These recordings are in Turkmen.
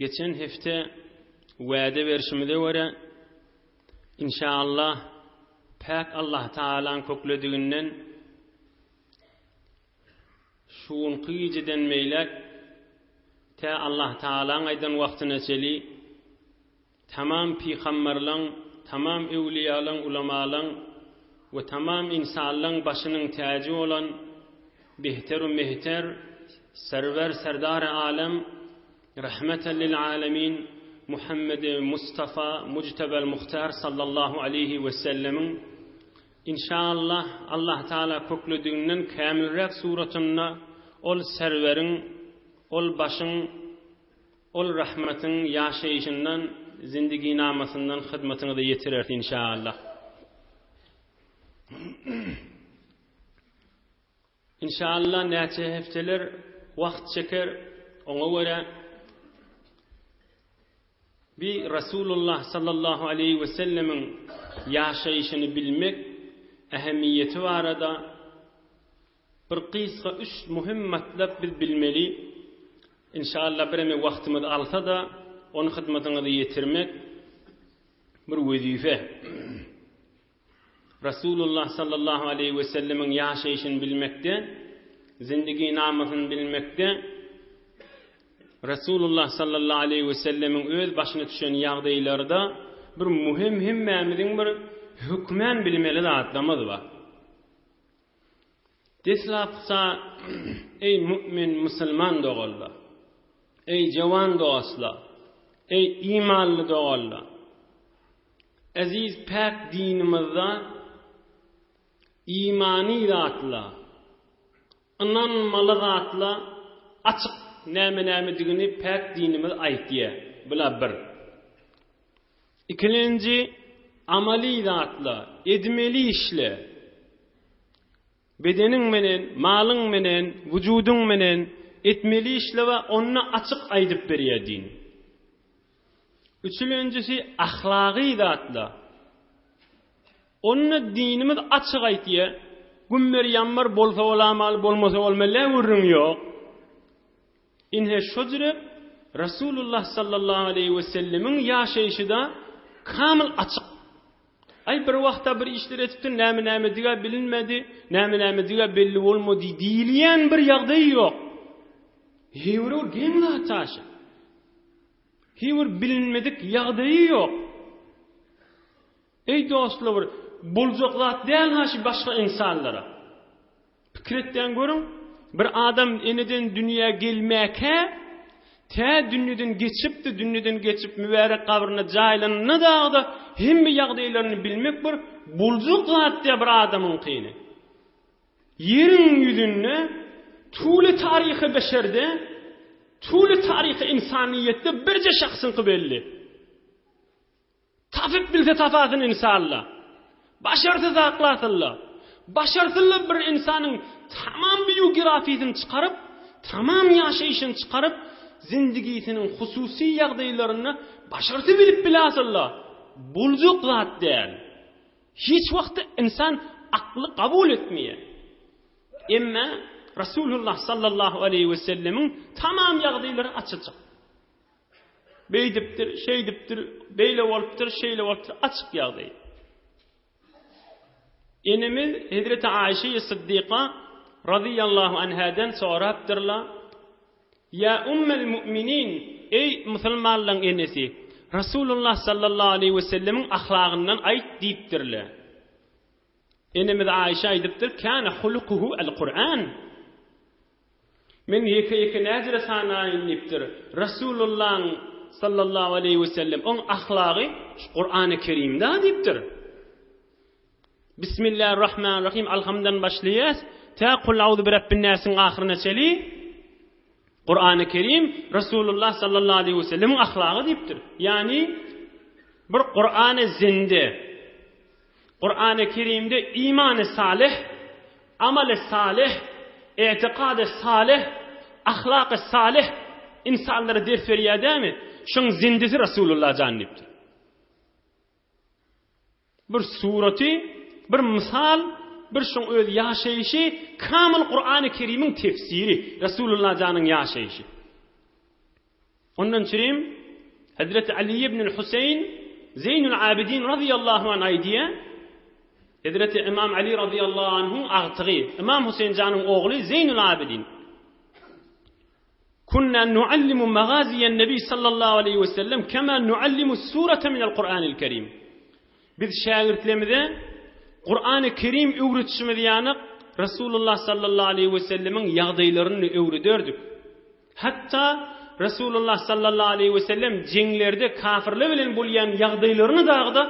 Geçen hepde wada berşimize görä, inşallah, päk Allah Tagalaň köklediginden şu günki gijeden beýläk tä Allah Tagalaň aýdan wagtyna çeli Tamam pygamberleň, tamam öwliýalaň, ulamalaň we tamam ynsanlaň başynyň täji bolan Behteru Mehter, Serwer Serdary Alem, Rahmeten lil Alemin, Muhammedi Mustafa Mujtebel Muhtar sallallahu aleýhi we sellemiň Inşallah Allah Taala köklediginden kämilräk suratynda ol Serweriň, ol başyň, Ol rahmatyň ýaşaýşyndan, zindiginamasyndan hyzmatyňyza ýetireris inşallah. Inşallah näçe hepdeler wagt çeker, oňa görä bi Rasulullah sallallahu aleýhi we sellemiň ýaşaýşyny bilmek ähmiýeti barada Bir gysga üç muhim matlap biz bilmeli. Inşallah bireme wagtymyz alsa-da, ony hyzmatyňyza ýetirmek bir wezipe. Rasulullah sallallahu aleýhi we sellemiň ýaşaýşyny bilmekde, zindiginamasyny bilmekde Rasulullah sallallahu aleýhi we sellemiň öz başyna düşen ýagdaýlarda bir muhim hemmämiziň bir hökmän bilmeli zatlarymyz bar. Deslapsa, eý mu'min musulman doganlar! Eý jowan dostlar! Eý imanly doganlar! Eziz päk dinimizde imany zatlar, ynanmaly zatlar açyk näme-nämedigini päk dinimiz aýtýar. Bular bir. Ikilenji, amaly zatlar, edmeli işler. Bedeniň menen, malyň menen, wujudyň menen etmeli işler bar, onda açyk aýdyp berýär din. Üçülenjisi ahlagy zatlar. Onda dinimiz açyk aýtýar, Gümmer ýammar bolsa bolamaly, bolmasa bolmaly gürrüň ýok. Ine şo jürek Rasulullah sallallahu aleýhi we sellemiň ýaşaýşy-da kamyl açyk. Aý bir wagtda bir işler etipdir, näme-nämedigä bilinmedi, näme-nämedigä belli bolmady diýilýän bir ýagdaý ýok. Heý bir geň zat aşy. Heý bir bilinmedik ýagdaýy ýok. Eý dostlar bir boljak zat däl ha şu başga ynsanlara. Pikir etdäň görüň, bir adam eneden dünýä gelmäkä, tä dünýeden geçipdi, dünýeden geçip mübärek gabryna jaýlananda dagy-da hemme ýagdaýlaryny bilmek bir boljak zat däl bir adamyňkyny. Ýeriň ýüzünde tuly taryhy beşerde, tuly taryhy ynsanyýetde birje şahsyňky belli. Tapyp bilse tapasyn insalla. Başarsa saklasynla. Başarsylla bir ynsanyň tamam biografiýasyny çykaryp, tamam ýaşaýşyny çykaryp, zindigisiniň hususy ýagdaýlaryny başarsa bilip bilasynla. Boljak zat däl. Hiç wagtda ynsan akly kabul etmeýär. Emma Rasulullah sallallahu aleýhi we sellemiň tamam ýagdaýlary açyjyk. Beýdipdir, şeýdipdir, beýle bolupdyr, şeýle bolupdyr, açyk ýagdaý. Enemiz Hezreti Aýşe Syddyka razyýallahu anhadan sorapdyrlar. Ýa ummel mu'minin, eý musulmanlaryň enesi, Rasulullah sallallahu aleýhi we sellemiň ahlagyndan aýt diýipdirler. Enemiz Aýşe aýdypdyr, Kana hulukuhu el-Kur'an. Men ýeke-ýeke näjere sanaýyn diýipdir. Resulullahyň sallallahu aleýhi we sellem oň ahlagy şu Kur'any Kerimde diýipdir. Bismillahirrahmanirrahim Alhamdan başlaýas tä Kul auzu bi Rabbin Nasyň ahyryna çeli Kur'any Kerim Resulullah sallallahu aleýhi we sellemiň ahlagy diýipdir. Ýani bir Kur'any zinde Kur'any Kerimde imany salyh, amaly salyh, etikady salyh, ahlaky salyh insanlara ders berýär dämi? Şoň zindisi Rasulullah jan diýipdir. Bir suraty, bir mysal, bir şoň öz ýaşaýşy kamyl Kur'any Kerimiň tefsiri, Rasulullah janyň ýaşaýşy. Ondan çürim Hezreti Ali ibn Huseýn Zeýnul Abidin razyýallahu anh aýdýar, Hezreti Ymam Ali razyýallahu anhuň agtygy, Ymam Huseýn janyň ogly Zeýnul Abidin. Kunna nuallimu magaziýen Nebi sallallahu aleýhi we sellem kema nuallimu surata minel Kur'anil Kerim. Biz şägirtlerimize Kur'any Kerim öwretişimiz ýaly Resulullah sallallahu aleýhi we sellemiň ýagdaýlaryny öwrederdik. Hatda Resulullah sallallahu aleýhi we sellem jeňlerde kafirler bilen bolýan ýagdaýlaryny dagy-da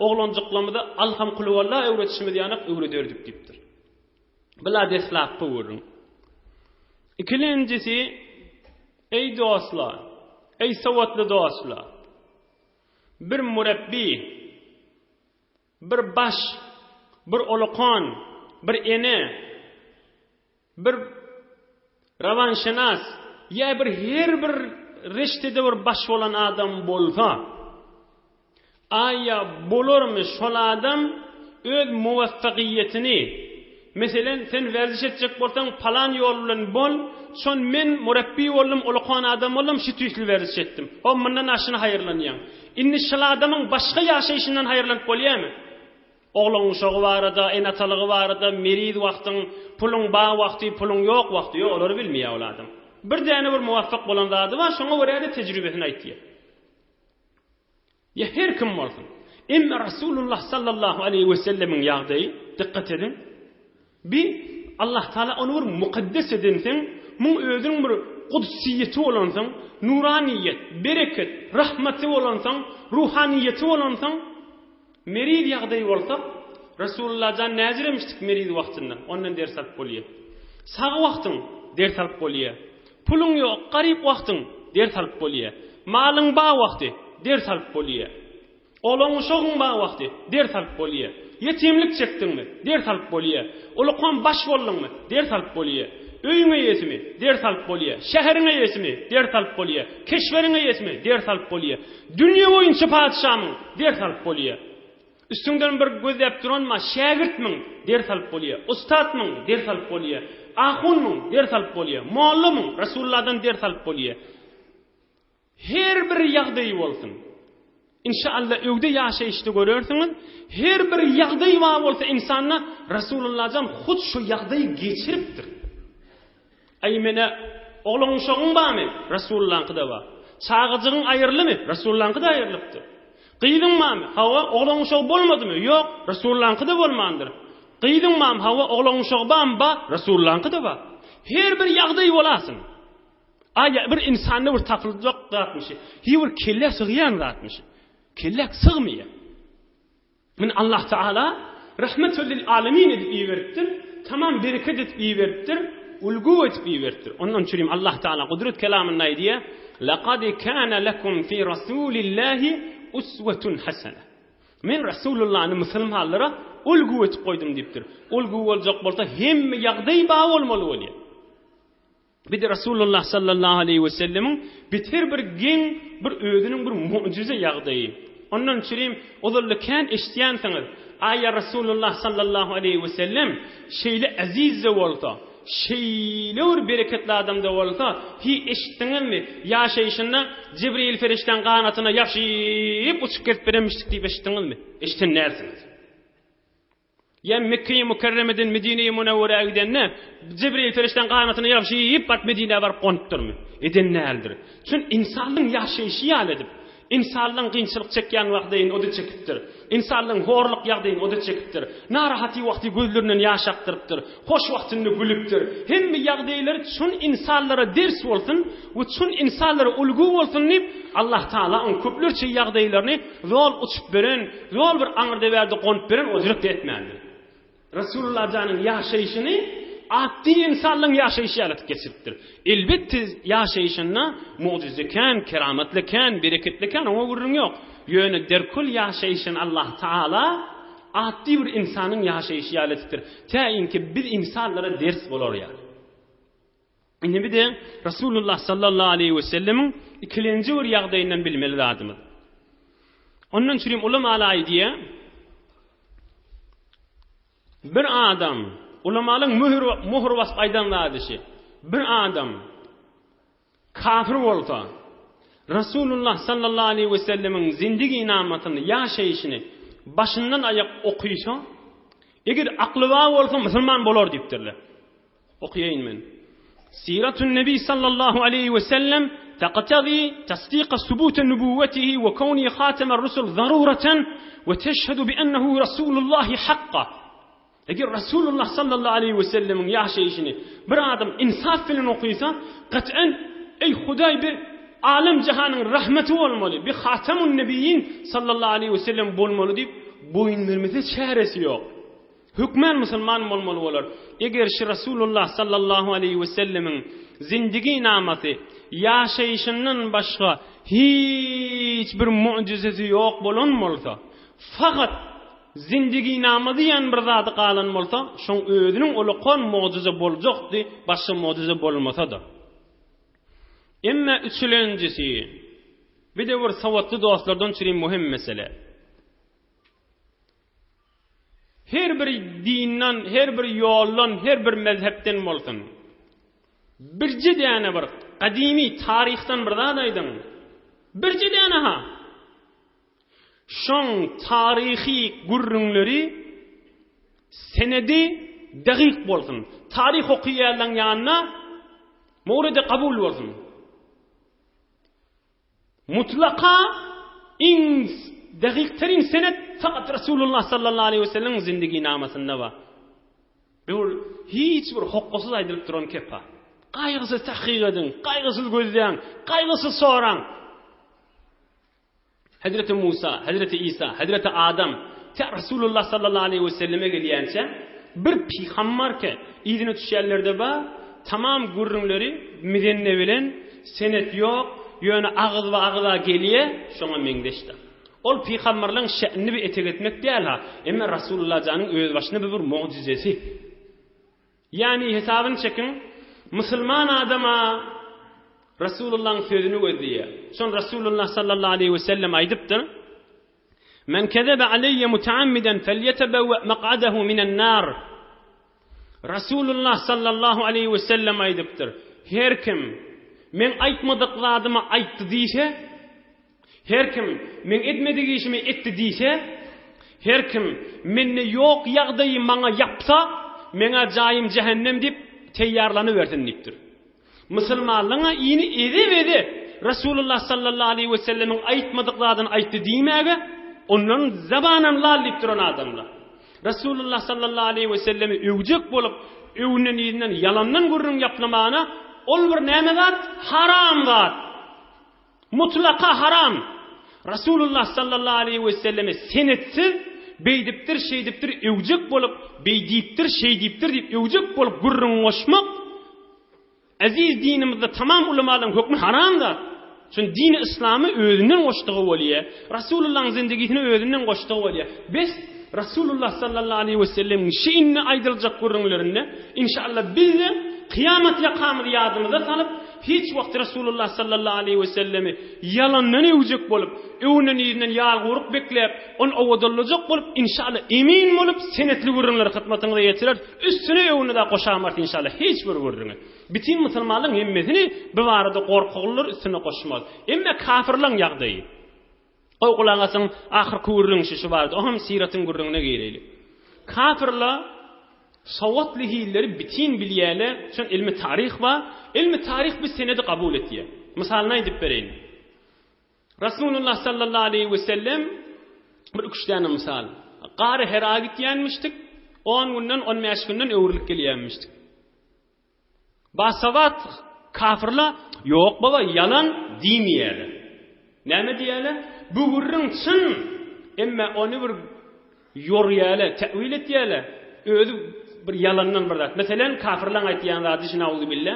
oglanjyklarymyza Alham kulwalla öwretişimiz ýaly öwrederdik diýipdir. Bula deslapky gürrüň. Ikilenjisi, eý dostlar, eý sowatly dostlar, bir murabbi, bir baş, bir ulukan, bir ene, bir rowanşynas ýa bir her bir reştede bir baş bolan adam bolsa, Aýa bolarmy şol adam öz muwaffagyýetini, meselem, sen werziş etjek bolsaň palan ýol bilen bol, şon men murabbi boldum, ulukan adam boldum, şu tüýsli werziş etdim. Hop, mundan aşyny haýyrlanýaň. Indi şol adamyň başga ýaşaýşyndan haýyrlanyp bolýamy? Oglan-uşagy barada, ene-atalygy barada, meriz wagtyň, puluň bar wagty, puluň ýok wagty, ýok, olary bilmeýär ol adam. Bir däne bir muwaffak bolan zady bar, şoňa görä-de tejribesini aýtýar. Ýa her kim bolsun. Emma Rasulullah sallallahu aleýhi we sellemiň ýagdaýy, dykgat ediň, bi Allah Taala ony bir mukaddes edensoň, muň özüniň bir gudsyýeti bolansoň, nuraniýet, bereket, rahmaty bolansoň, ruhaniýeti bolansoň, Meriz ýagdaýy bolsa, Resulullah jan näjiremişdik meriz wagtynda, ondan ders alyp bolýar. Sag wagtyň, ders alyp bolýar. Puluň ýok, garyp wagtyň, ders alyp bolýar. Malyň bar wagty, ders alyp bolýar. Oglan-uşagyň bar wagty, ders alyp bolýar. Ýetimlik çekdiňmi, ders alyp bolýar. Ulukan baş bolduňmy, ders alyp bolýar. Öýüň eýesimi, ders alyp bolýar. Şäheriň eýesimi, ders alyp bolýar. Keşweriň eýesimi, ders alyp bolýar. Dünýe boýunça patyşamyň, ders alyp bolýar. Üstüňden bir gözläp duranma, şägirtmiň, ders alyp bolýar. Ussatmyň, ders alyp bolýar. Ahunmyň, ders alyp bolýar. Mollamyň, Resulullahdan ders alyp bolýar. Her bir ýagdaýy bolsun. Inşallah öwde ýaşaýyşda görersiňiz, her bir ýagdaý bar bolsa ynsanda Resulullahjan hut şu ýagdaýy geçiripdir. Aý menä oglan-uşagyň barmy? Resulullaňky-da bar. Çagajygyň aýryldymy? Resulullaňky-da aýrylypdyr. Gyzyň barmy? Hawa, oglan-uşagy bolmadymy? Ýok, Resulullaňky-da bolmandyr. Gyzyň barmy? Hawa, oglan-uşagy barmy? Bar, Resulullaňky-da bar. Her bir ýagdaý bolasyn. Aý bir ynsanda bir tapyljak zatmyş. Hiý bir kellä sygýan zatmyş. Kellä sygmaýar. Muny Allah Taala Rahmetül lil alemin edip iberipdir, tamam bereket edip iberipdir, ulgu edip iberipdir. Ondan üçin Allah Taala gudrat kelamynda aýdýar: Laqad kana lekum fi rasulillahi uswatun hasana. Men Rasulullany musulmanlara ulgu edip goýdum diýipdir. Ulgu boljak bolsa hemme ýagdaý bar bolmaly bolýar. Bir-de Resulullah sallallahu aleýhi we sellemiň beter bir geň bir özüniň bir mu'jize ýagdaýy. Ondan çürim ozalda kän eşitýänsiňiz, Aýa Resulullah sallallahu aleýhi we sellem şeýle eziz-de bolsa, şeýle bir bereketli adam-da bolsa, hiý eşitdiňizmi, ýaşaýşynda Jibril perişdäň ganatyna ýapyşyp uçup gezip berenmişdik diýip eşitdiňizmi? Eşiden dälsiňiz. Ýa Mekgeýi Mükerremeden Medineýi Munewwerä gidende, Jibril perişdäň ganatyna ýapyşyp baryp Medinä baryp gonupdyrmy? Eden däldir. Çün ynsanlaryň ýaşaýşy ýaly edip, ynsanlaryň kynçylyk çekýän wagdaýyny o-da çekipdir. Ynsanlaryň horluk ýagdaýyny o-da çekipdir. Narahaty wagty gözlerinden ýaş akdyrypdyr. Hoş wagtynda gülüpdir. Hemme ýagdaýlary çün ynsanlara ders bolsun we çün ynsanlara ulgy bolsun diýip, Allah Tagala oň köplerçe ýagdaýlaryny zol uçup beren, Zol bir aňyrda-bärde gonup beren ojrek-de etmändir. Resulullah janyň ýaşaýşyny atdy ynsanlaryň ýaşaýşy ýaly etip geçiripdir. Elbetde ýaşaýşynda mugjyza kän, keramatly kän, bereketli kän, oňa gürrüň ýok. Ýöne derkul ýaşaýşyny Allah Taala atdy bir ynsanyň ýaşaýşy ýaly etipdir. Tä inki biz ynsanlara ders bolar ýaly. Indi bir de Resulullah sallallahu aleyhi ve sellemiň ikilenji bir ýagdaýyndan bilmeli zadymyz. Ondan çürim ulamalar aýdýar. Bir adam, ulamalaryň möhür möhür basyp aýdan zady şi. Bir adam kafir bolsa, Rasulullah sallallahu aleýhi we sellemiň zindiginamasyny, ýaşaýşyny başyndan aýak okysa, eger akly bar bolsa musulman bolar diýipdirler. Okaýaýyn men. Siratun Nebi sallallahu aleýhi we sellem taqtadi tasdiqa subute nubuwwetihi we kownihi hatemar rusul zaruratan we teşhedü bi ennehu Rasulullahi hakka. Eger Rasulullah sallallahu aleýhi we sellemiň ýaşaýşyny bir adam ynsap bilen okysa, gat'an eý Hudaý bir alem jahanyň rahmeti bolmaly, bir Hatemun Nebiýin sallallahu aleýhi we sellem bolmaly diýip boýun bermese çäresi ýok. Hökmän musulman bolmaly bolar. Eger şi Rasulullah sallallahu aleýhi we sellemiň zindigi namasy, ýaşaýşyndan başga hiç bir mu'jizesi ýok bolan bolsa, fakat Zindiginama diýen bir zady galan bolsa, şoň özüniň ulakan mugjyza boljakdy, başga mugjyza bolmasa-da. Emme üçülenjisi, bir-de bir sowatly dostlardan çürim möhüm mesele. Her bir dinden, her bir ýoldan, her bir mezhepden bolsun. Birje däne bir gadymy taryhdan bir zat aýdyň. Birje däne-ha. Şoň taryhy gürrüňleri senedi dagyk bolsun. Taryh okaýanlaň ýanyna mowridi kabul bolsun. Mutlaka iň dagyk terin senet fakat Resulullah sallallahu aleyhi ve sellem zindiginamasynda bar. Bu hiç bir hokgasyz aýdylyp duran kepa. Gaýgysyz tahkyk ediň, gaýgysyz gözläň, gaýgysyz soraň. Hezreti Musa, Hezreti Isa, Hezreti Adam tä Resulullah sallallahu aleýhi we selleme gelýänçä bir pygambar ke yzyna düşýänlerde bar, tamam gürrüňleri mizenne bilen senet ýok, ýöne agyzba agyza gelýä, şoňa meňzeşdir. Ol pygambarlaň şe'nini bir etek etmek däl-ha, emma Resulullah janyň özbaşyna bir bir mugjizesi. Ýagny hesabyny çekiň, musulman adama Resulullahyň sözüni gözleýär. Şon Resulullah sallallahu aleýhi we sellem aýdypdyr, Men kezebe aleýye mutaammiden felýetebewwe maq'adahu minen nar. Resulullah sallallahu aleýhi we sellem aýdypdyr, Her kim meň aýtmadyk zadymy aýtdy diýse, Her kim meň etmedik işimi etdi diýse, her kim mende ýok ýagdaýy maňa ýapsa, meň-ä jaýym jähennem diýip teýýarlanybersin diýipdir. Musulmanlaryň-a ini eze-beze Resulullah sallallahu aleýhi wesellemiň aýtmadyk zadyny aýtdy diýmäge, ondan zabanam lal diýip duran adamlar. Resulullah sallallahu aleýhi wesellemi öwjek bolup, öwünden yzyndan ýalandan gürrüň ýaplamana ol bir näme zat? Haram zat! Mutlaka haram! Rasulullah sallallahu aleýhi we selleme senetsiz beýdipdir, şeýdipdir öwjek bolup, beý diýipdir, şeý diýipdir diýip öwjek bolup gürrüň goşmak eziz dinimizde tamam ulamalaryň hökmi haram zat. Çünki dini yslamy özünden goşdugy bolýar. Rasulullahyň zindigisini özünden goşdugy bolýar. Bes Rasulullah sallallahu aleýhi we sellemiň şi indi aýdyljak gürrüňlerinde inşallah biz-de kyýamat ýakamyzy ýadymyza salyp Hiç wagt Resulullah sallallahu aleýhi we sellemi ýalandan öwjek bolup, öwünden yzyndan ýalguruk bekläp, ony owadanlajak bolup, inşallah emin bolup senetli gürrüňleri hyzmatyňyza ýetireris, üstüne öwüni-de goşamarys inşallah hiç bir gürrüňi. Bitin musulmanlaryň hemmesini bu barada gorkuglylar üstüne goşmaz. Emme kafirlaň ýagdaýy. Goý gulak asyň ahyrky gürrüň şu şu barada. Oňam syratyň gürrüňine gireýli. Kafirla sowatly hilleri bitin bilýäle, şon ilmi taryh bar. Ilmi taryh bu senedi kabul etýär. Mysalyny aýdyp bereýin. Rasulullah sallallahu aleýhi we sellem bir üç däne mysal. Gary Hera gitýänmişdik. 10 günden 15 günden öwrülip gelýänmişdik. Basawat kafyrla ýok baba ýalan diýmeýärler. Näme diýýärler? Bu gürrüň çyn, emme ony bir ýorýärler, täwil etýärler. Özi bir ýalandan bir zat. Meselen, kafyrlaň aýtýan zady şi nauzubilla.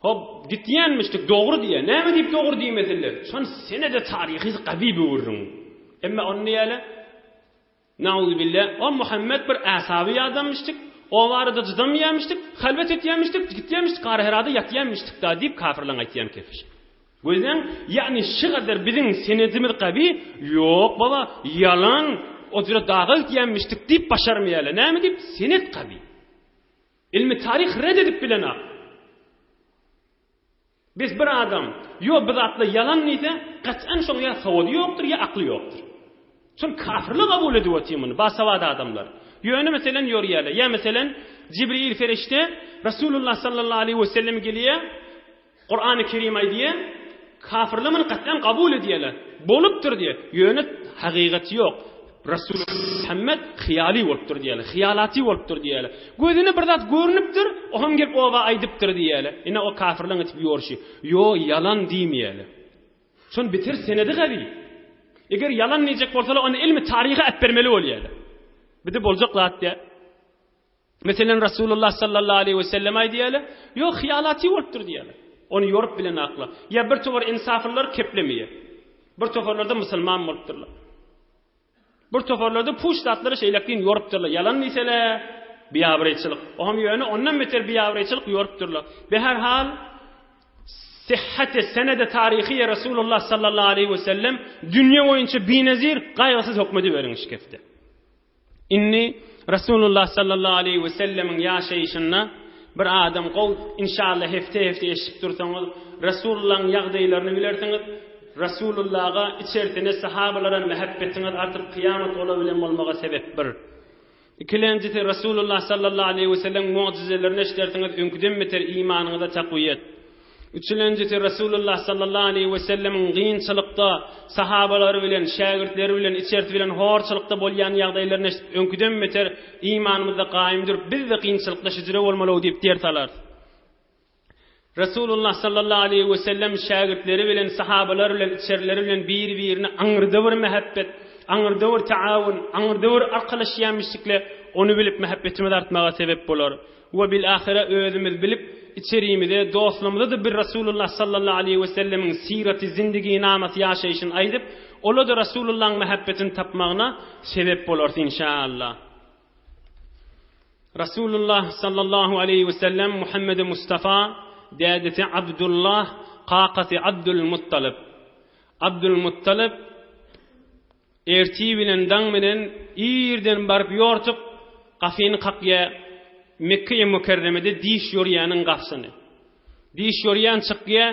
Hop, gitýänmişdik, dogry diýýär. Näme diýip dogry diýmesinler? Şon senede taryhy gawy bu gürrüň. Emme ony diýýärler. Nauzubilla, o Muhammet bir äsaby adamyşdyk, o barada jydamyýamyşdyk, halwet etýämişdik, gitýämişdik, gara herada ýatýamyşdyk-da diýip kafirleň aýtýan kepiş. Gözläň, ýagny şy gadar biziň senedimiz gawy, ýok baba, ýalan, o jüre daga gitýämişdik diýip başarmaýarlar. Näme diýip? Senet gawy. Ilmi taryh red edip bilenak. Bes bir adam, Ýo, bu zatlar ýalan diýse, gaçan şoň ýa sowady ýokdur, ýa akly ýokdur. Şol kafirler kabul edip otyr muny, basawat adamlar. Ýöne meselen ýorýarlar. Ýa meselen Jibril ferişde Rasulullah sallallahu aleýhi we sellem gelýär, Kurany Kerim aýdýar, kafirler muny gaçan kabul edýärler. Bolupdyr diýýär. Ýöne hakykaty ýok. Rasul Muhammed hyýaly bolupdyr diýýärler. Hyýalaty bolupdyr diýýärler. Gözüne bir zat görnüpdir, o hem gelip oba aýdypdyr diýýärler. Ine o kafirleň etip ýorşy. Ýo, ýalan diýmeýärler. Şon beter senedi gawy. Eger ýalan diýjek bolsalar, ony ilmi taryha äpbermeli bolýarlar. Bir-de boljak zat diýär. Meselen Rasulullah sallallahu aleýhi we sellem aýdýarlar, ýok, hyýalaty bolupdyr diýýärler. Ony ýorup bilen akla. Ýa bir topar insaflylar keplemeýär. Bir toparlarda musulman bolupdyrlar. Bir toparlarda puç zatlary şeýlekdin ýorupdyrlar. Ýalan diýsele, biabraýçylyk. Oňam ýöne ondan beter biabraýçylyk ýorupdyrlar. Beherhal, sihhati senedi taryhyýe Resulullah sallallahu aleýhi we sellem dünýe boýunça binezir gaýgysyz hökmedi beriň şikefde. Indi Resulullah sallallahu aleýhi we sellemiň ýaşaýşynda bir adam gowy inşallah hefte-hefte eşidip dursaňyz Resulullahyň ýagdaýlaryny bilersiňiz. Resulullaha içersine sahabalara mähebbetiňiz artyp kyýamat olar bilen bolmaga sebep bir. Ikilenjisi Resulullah sallallahu aleýhi we sellemiň mugjyzalaryny eşidersiňiz öňküden beter imanyňyza takwiýet. Üçülenjisi Resulullah sallallahu aleýhi we sellemiň gynçylykda sahabalary bilen, şägirtleri bilen, içersi bilen horçulykda bolýan ýagdaýlaryny eşidip öňküden beter imanymyzda gaýym durup biz-de gynçylykda şüjre bolmaly diýip ders alarys. Resulullah sallallahu aleýhi we sellem şägirtleri bilen, sahabalary bilen, içerileri bilen bir-birine aňyrda bir mähebbet, aňyrda bir taawun, aňyrda bir arkalaşýanmyşdykle ony bilip mähebbetimiz artmaga sebep bolar. We bil-ahyra özümiz bilip, içerimize, dostlarymyza-da bir Resulullah sallallahu aleýhi we sellemiň syraty, zindiginamasy, ýaşaýşyny aýdyp, ola-da Resulullahyň mähebbetini tapmagyna sebep bolarys inşaallah. Resulullah sallallahu aleýhi we sellem Muhammedi Mustafa, dädesi Abdullah, kakasy Abdul Muttalyp. Abdul Muttalyp Ertir bilen daň bilen irden baryp ýortup, gafyny kakýa Mekge-i Mükerremede diş ýorýanyň gafsyny. Diş ýorýan çykýa,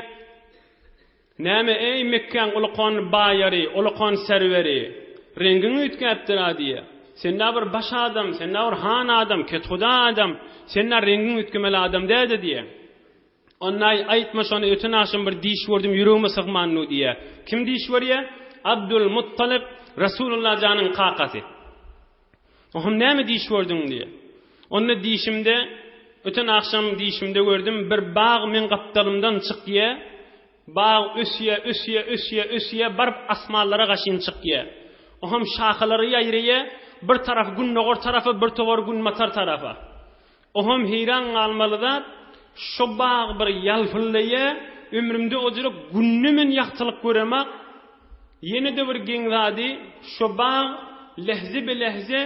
Näme, eý, Mekgäň ulukan baýary, ulukan serweri, reňgiň üýtgäpdir-a diýýä. Sen-ä bir baş adam, sen-ä bir han adam, kethuda adam, sen-ä reňgiň üýtgemeli adam däl-de diýýä. Onnaý aýtma şony öten agşam bir diş gördüm ýüregime sygman du diýýä. Kim diş görýä? Abdul Muttalyp Resulullah janyň kakasy. Oham näme diş gördüň diýýä. Onda dişimde öten agşam dişimde gördüm bir bag meň gapdalymdan çykýa. Bag ösýä ösýä ösýä ösýä baryp asmanlara gaşyn çykýa. Oham şahalary ýaýraýa bir tarapy gündogar tarapa bir towar günbatar tarapa. Oňam heýran galmaly zat, şo bag bir ýalpyldaýa, ömrümde o jürek günde men ýagtylyk göremak, ýene-de bir geň zady, şo bag lähze-be-lähze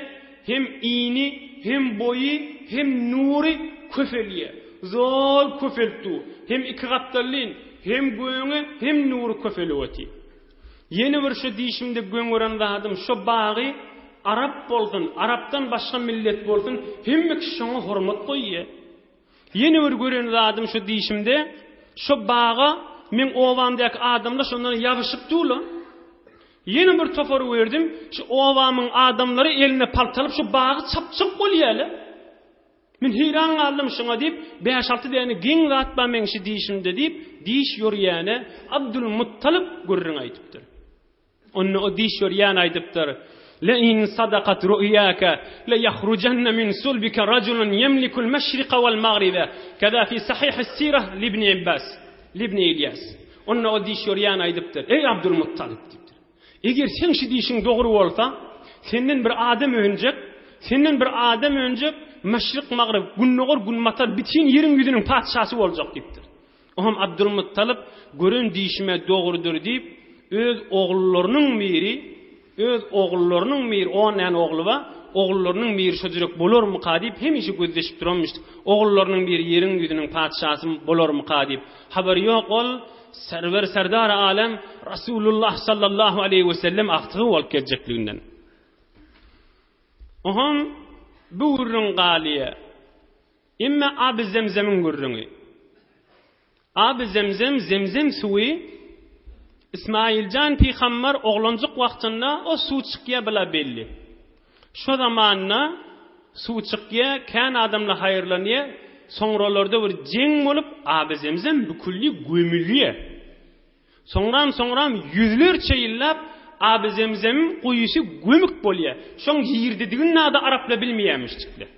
hem ini, hem boýy, hem nury köpelýä. Zol köpelip dur. Hem ikigapdallyn, hem göňe, hem nury köpelip otyr. Ýene bir şu dişimde göňeren zadym şo bagy arap bolsun, arapdan başga millet bolsun hemme kişi şoňa hormat goýýa. Ýene bir gören zadym şu dişimde şo baga meň obamdaky adamlar şondan ýabyşyp durlar. Ýene bir topar gördüm şu obamyň adamlary eline palta alyp şu bagy çapjak bolýalar. Men heýran galdym şuňa diýip, bäş-alty däne geň zat bar meň şi dişimde diýip, diş ýorýäne Abdul Muttalyp gürrüň aýdypdyr. Onda o diş ýorýän aýdypdyr, Le in sadakat ru'ýaka le ýahrujanna min sulbika rajulun ýemlikul meşrika wal magribe, keza fi sahihis sirah libni Abbas, libni Ilýas. Onda o diş ýorýän aýdypdyr, Eý Abdul Muttalyp diýipdir. Eger seň şu diýşiň dogry bolsa, senden bir adam önjek, senden bir adam önjek, maşryk-magryp, gündogar-günbatar bütin ýeriň ýüzüniň patyşasy boljak diýipdir. Oňam Abdulmuttalyp gören diýşime dogrudyr diýip, öz ogullarynyň biri, öz ogullarynyň biri, on däne ogly bar, ogullarynyň biri şo jürek bolarmyka diýip hemişe gözleşip duranmyş. Ogullarynyň biri ýeriň ýüzüniň patyşasy bolarmyka diýip. Habary ýok ol Serwer Serdar Alem Rasulullah sallallahu aleýhi we sellem agtygy bolup geljekliginden. Oňam bu gürrüň galýa. Emme Aby Zemzemiň gürrüňi. Aby Zemzem, Zemzem suwy, Ismailjan pygamber oglanjyk wagtynda o suw çykýa bula belli. Şo zamanda suw çykýa, kän adamlar haýyrlanýa, soňralarda bir jeň bolup Aby Zemzem bükülli gömülýä. Soňram-soňram ýüzlerçe ýyllap Aby Zemzemiň guýusy gömük bolýa. Şoň ýerdedigini-de araplar bilmeýämişdikler.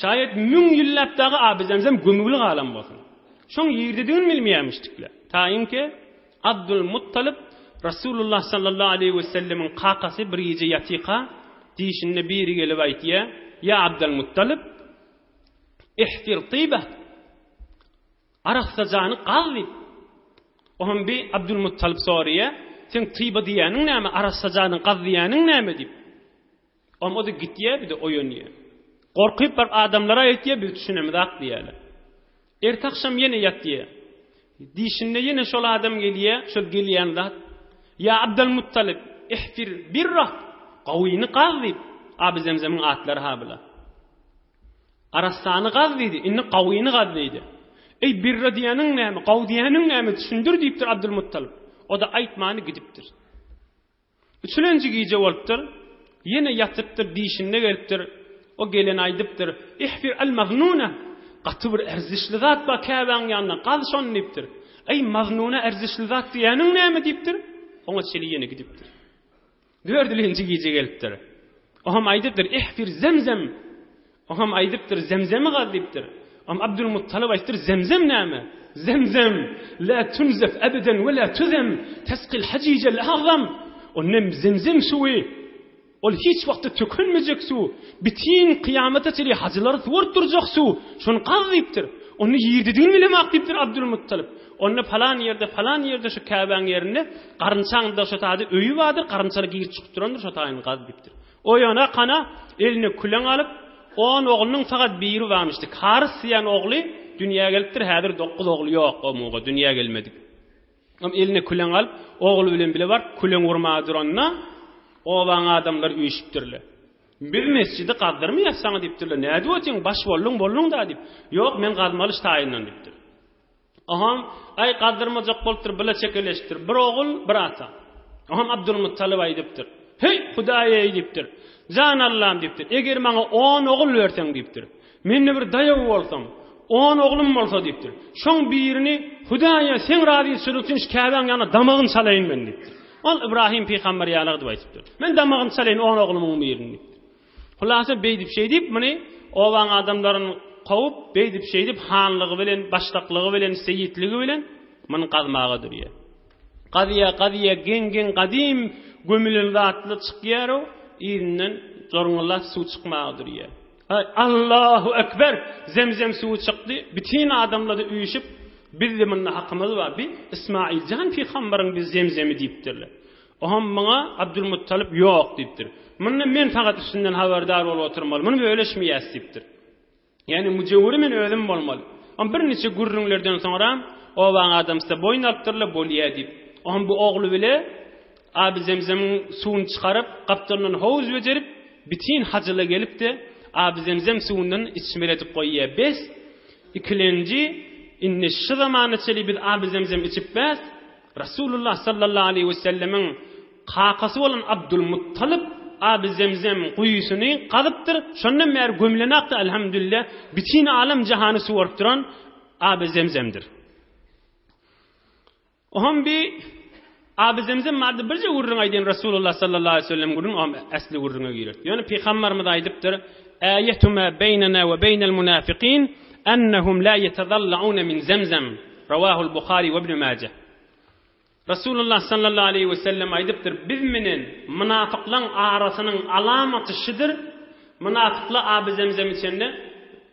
Şaýat müň ýyllap dagy Aby-Zemzem gömügli galan bolsun. Şoň ýerdedigini bilmeýärmişdikle. Taýynki, Abdul Muttalyp Rasulullah sallallahu aleýhi we sellemiň kakasy bir gije ýatyka, dişinde biri gelip aýtýa, Ýa Abdul Muttalyp, ihfir tyba, arassajany gaz diýip. Oňam bi Abdul Muttalyp soraýa, Seň tyba diýýäniň näme, arassajany gaz diýýäniň näme diýip. Oňa o-da gitýär, bir-de oýanýar. Gorkyp baryp adamlara aýtýar, biz düşünemizak diýýärler. Erte agşam ýene ýatýar. Dişinde ýene şol adam gelýär, şol gelýän zat. Ýa Abdylmuttalyp, ihfir birra, gawyny gaz diýip, Aby Zemzemiň atlary ha bular. Arassany gaz diýdi, indi gawyny gaz diýdi. Eý, birra diýeniň näme, gaw diýeniň näme, düşündir diýipdir Abdylmuttalyp. O-da aýtmany gidipdir. Üçülenji gije bolupdyr. Ýene ýatypdyr, dişinde gelipdir. O gelen aýdypdyr, Ihfir al-maznuna! Gaty bir erzişli zat bar Käbäň ýanynda, gaz şony diýipdir. Eý, maznuna erzişli zat diýýäniň näme diýipdir. Oňa çenli ýene gidipdir. Dördülenji gije gelipdir. Oňam aýdypdyr, Ihfir zemzem! Oňam aýdypdyr, Zemzemi gaz diýipdir. Oňam Abdulmuttalyp aýdypdyr, Zemzem näme? Zemzem, la tunzef ebeden we la tuzem, tesqil hajijel agzam. O nem zemzem suwy, ol hiç wagtda tökülmejek suw, bitin kyýamata çenli hajylary suwaryp durjak suw, şony gaz diýipdir. Onda ýerdedigini bilemok diýipdir Abdulmuttalyp. Onda palan ýerde, palan ýerde şu Käbäň ýerinde garynçaň-da şo taýda öýi bardyr, garynçalar girip çykyp durandyr, şo taýyny gaz diýipdir. Oýana kana eline küleň alyp, on oglunyň fakat biri barmyşdy. Karys diýen ogly dünýä gelipdir, häzir dokuz ogly ýok, omuga dünýä gelmedik. Om eline küleň alyp, ogly bilen bile baryp, küleň urmaga duranda, obaň adamlary üýşüpdirler. Biz mesjidi gazdyrmaýas saňa diýipdirler. Nädip otyň, baş bolduň, bolduň-da diýip. Ýok, men gazmaly şu taýyndan diýipdir. Oňam, aý, gazdyrmajak bolupdyr, bile çekeleşipdir. Bir ogul, bir ata. Oňam Abdulmuttalyp aýdypdyr. Heý, Hudaý-eý diýipdir. Jan Allam diýipdir. Eger maňa on ogul berseň diýipdir. Mende bir daýaw bolsam, on oglum bolsa diýipdir. Şoň birini Hudaýa seň razyçylygyň üçin şu Käbäň ýanynda damagyny çalaýyn men diýipdir. Ol Ybrahym pygamber ýaly diýip aýdypdyr. Men damagyny çalaýyn on oglumyň birini diýipdir. Hulasa beýdip-şeýdip muny obaň adamlaryny kowup, beýdip-şeýdip hanlygy bilen, başlyklygy bilen, seýitligi bilen muny gazmaga durýar. Gazýar, gazýar, geň-geň gadym gömülen zatly çykýar-ow, yzyndan jorňullap suw çykmaga durýar. Aý, Allahu ekber! Zemzem suwy çykdy, bütin adamlar-da üýşüp, Bizde munda hakymyz bar, bi Ysmaýyl jan pygambaryň bi zemzemi diýipdirler. Oňam muňa Abdulmuttalyp ýok diýipdir. Munda men fakat üstünden habardar bolup oturmaly, muny bölüşmeýäs diýipdir. Ýagny müjewüri men özüm bolmaly. Oňam birniçe gürrüňlerden soňra obaň adamsy-da boýun alypdyrlar, bolýa diýip. Oňam bu ogly bile Aby Zemzemiň suwuny çykaryp, gapdalyndan howuz bejerip, bitin hajyla gelip-de, Aby Zemzem suwundan içmeli edip goýýa. Bes, ikilenji, indi şu zamana çenli biz Aby Zemzem içip bäs, Rasulullah sallallahu aleýhi we sellemiň kakasy bolan Abdulmuttalyp Aby Zemzem guýusyny gazypdyr, şondan bäri gömülenakdy elhamdülillah, bütin alem jahany suwaryp duran Aby Zemzemdir. Oňam bi Aby Zemzem barada birje gürrüň aýdýan Rasulullah sallallahu aleýhi we sellem gürrüň oňam äsli gürrüňe girer. Ýöne pygambarymyz aýdypdyr, Aýetu ma beýnena we beýnel munafikin ennehum la ýetezalla'une min zemzem. Rawahul Buhari we Ibn Maje. Rasulullah sallallahu aleýhi we sellem aýdypdyr, biz menen mynafyklaň arasynyň alamaty şudur, mynafyklar aby zemzem içende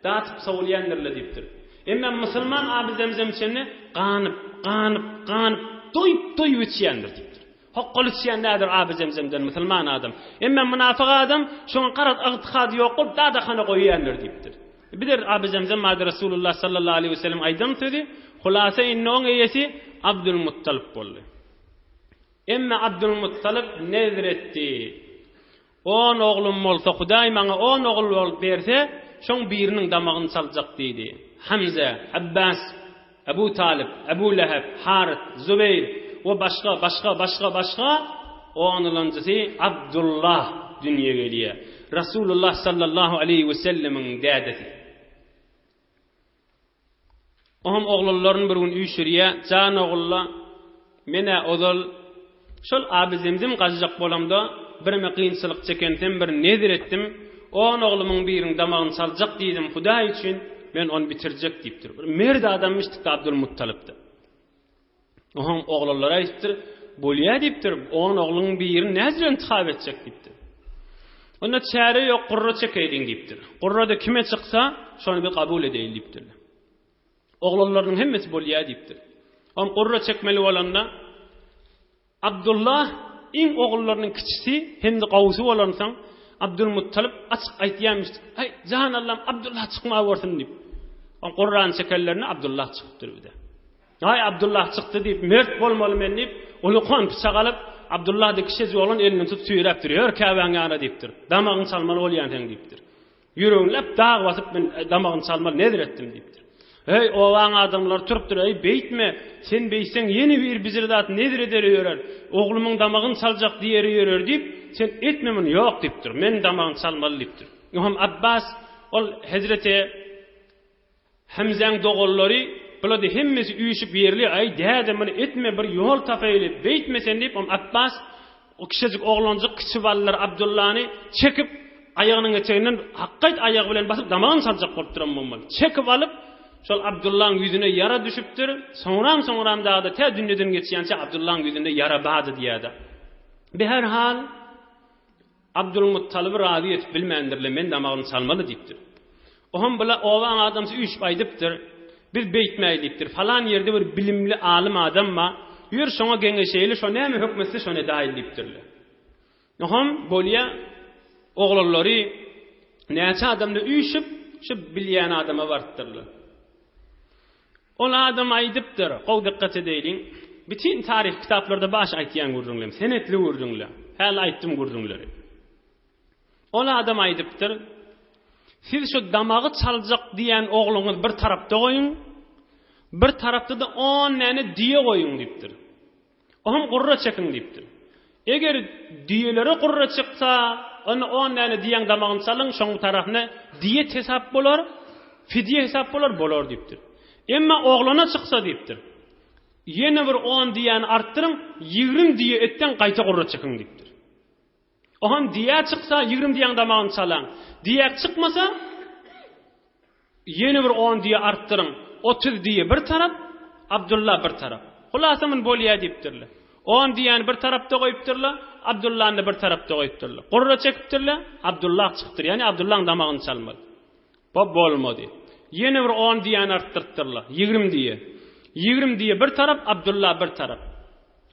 datyp sowulýandyrlar diýipdir. Emma musulman aby zemzem içende ganyp, ganyp, ganyp, doýup, doýup içýändir diýipdir. Hokgaly içýän däldir aby zemzemden musulman adam. Emma mynafyk adam şoňa garaz ygtykady ýok bolup dadahana goýýandyr diýipdir. Biler Aby Zemzem barada Resulullah sallallahu aleýhi we sellem aýdan sözi, Hulasa indi oň eýesi Abdulmuttalyp boldy. Emma Abdulmuttalyp nezr etdi. On oglum bolsa, Hudaý maňa on ogul bolup berse, şoň biriniň damagyny çaljak diýdi. Hamza, Abbas. Ebu Talyp, Ebu Leheb, Haryt, Zubeýr we başga, başga, başga, başga onulanjysy Abdullah dünýä gelýär. Rasulullah sallallahu aleýhi we sellemiň dädesi. Oňam oglanlaryny bir gün üýşürýär, Jan ogulla, men-ä ozal şol aby-zemzem gazjak bolamda bireme kynçylyk çekensem bir nezir etdim, on oglumyň biriniň damagyny çaljak diýdim, Hudaý üçin men ony bitirjek diýipdir. Bir merd adamyşdyk-da Abdulmuttalyp-da. Oňam oglanlara aýdypdyr, Bolýa diýipdir, on ogluň birini nädip intihap etjek diýipdir. Onda çäre ýok, gurra çekeýliň diýipdir. Gurra-da kime çyksa, şony biz kabul edeýli diýipdirler. Oglanlarynyň hemmesi bolýa diýipdir. Oňam gurra çekmeli bolanda Abdullah iň ogullarynyň kiçisi hem-de gowusy bolansoň, Abdulmuttalyp açyk aýtýarmyş, Aý, jan Allam, Abdullah çykmawersin diýip. Oň gurrany çekenlerinde Abdullah çykypdyr bir-de. Aý, Abdullah çykdy diýip, mert bolmaly men diýip, ullakan pyçak alyp, Abdullah-da kiçijik oglan elinden tutup süýräpdir, Ýör Käbäň ýanyna diýipdir. Damagyňy çalmaly bolýan seň diýipdir. Ýüregini lap dag basyp men damagyny çalmaly nezir etdim diýipdir. Heý, obaň adamlary turupdyr, Eý, beýtme, sen beýtseň ýene bir bizir zat nezir ederi ýörer, oglumyň damagyny çaljak diýeri ýörer diýip, sen etme muny, ýok diýipdir, men damagyny çalmaly diýipdir. Oňam Abbas ol hezreti Hemzäň doganlary, bulady hemmesi üýşüp ýerli, Aý, däde, muny etme, bir ýol tapaýly, beýtme sen diýip, oňa Apbas, o kiçijik oglanjyk, kiçi ballar Abdyllany çekip, aýagynyň eteginden hakgaýt aýagy bilen basyp, damagyny çaljak bolup duran bolmaly. Çekip alyp, şol Abdyllaň ýüzüne ýara düşüpdir. Soňram-soňram dagda tä dünýeden geçýänçä Abdyllaň ýüzünde ýara bardy diýýär-de. Beherhal, Abdulmuttalyby razy edip bilmändirle, men damagyny çalmaly diýipdir. Oňam bula obaň adamsy üýşüp aýdypdyr, Biz beýtmäý diýipdir, falan ýerde bir bilimli alym adam bar, ýör şoňa geňeşeýli, şo näme hökm etse şony edaýly diýipdirler. Oňam bolýa oglanlary näçe adamda üýşüp şu bilýän adama barypdyrlar. Ol adam aýdypdyr, gowy dykgat edeýliň, bütin taryhy kitaplarda baş aýtýan gürrüňlem, senetli gürrüňler, häli aýtdym gürrüňleri. Ol adam aýdypdyr, Siz şu damagy çaljak diýen ogluňyzy bir tarapda goýuň, bir tarapda-da on däne düýe goýuň diýipdir. Oňam gurra çekiň diýipdir. Eger düýelere gurra çyksa, onda on däne düýäň damagyny çalyň, şoň tarapyna diýet hesap bolar, fidýe hesap bolar, bolar diýipdir. Emma oglana çyksa diýipdir. Ýene bir on düýäni artdyryň, 20 düýe etden gaýta gurra çekiň diýipdir. Oňam düýä çyksa, 20 düýäň damagyny çalaň. Düýä çykmasa, Ýene bir on düýe artdyryň. 30 düýe bir tarap, Abdylla bir tarap. Hulasa muny bolýa diýipdirler. On düýäni bir tarapda goýupdyrlar, Abdyllany-da bir tarapda goýupdyrlar. Gurra çekipdirler, Abdylla çykypdyr. Ýagny Abdyllaň damagyny çalmaly. Bu bolmady. Ýene bir on düýäni artdyrypdyrlar. 20 düýe. 20 düýe bir tarap, Abdylla bir tarap.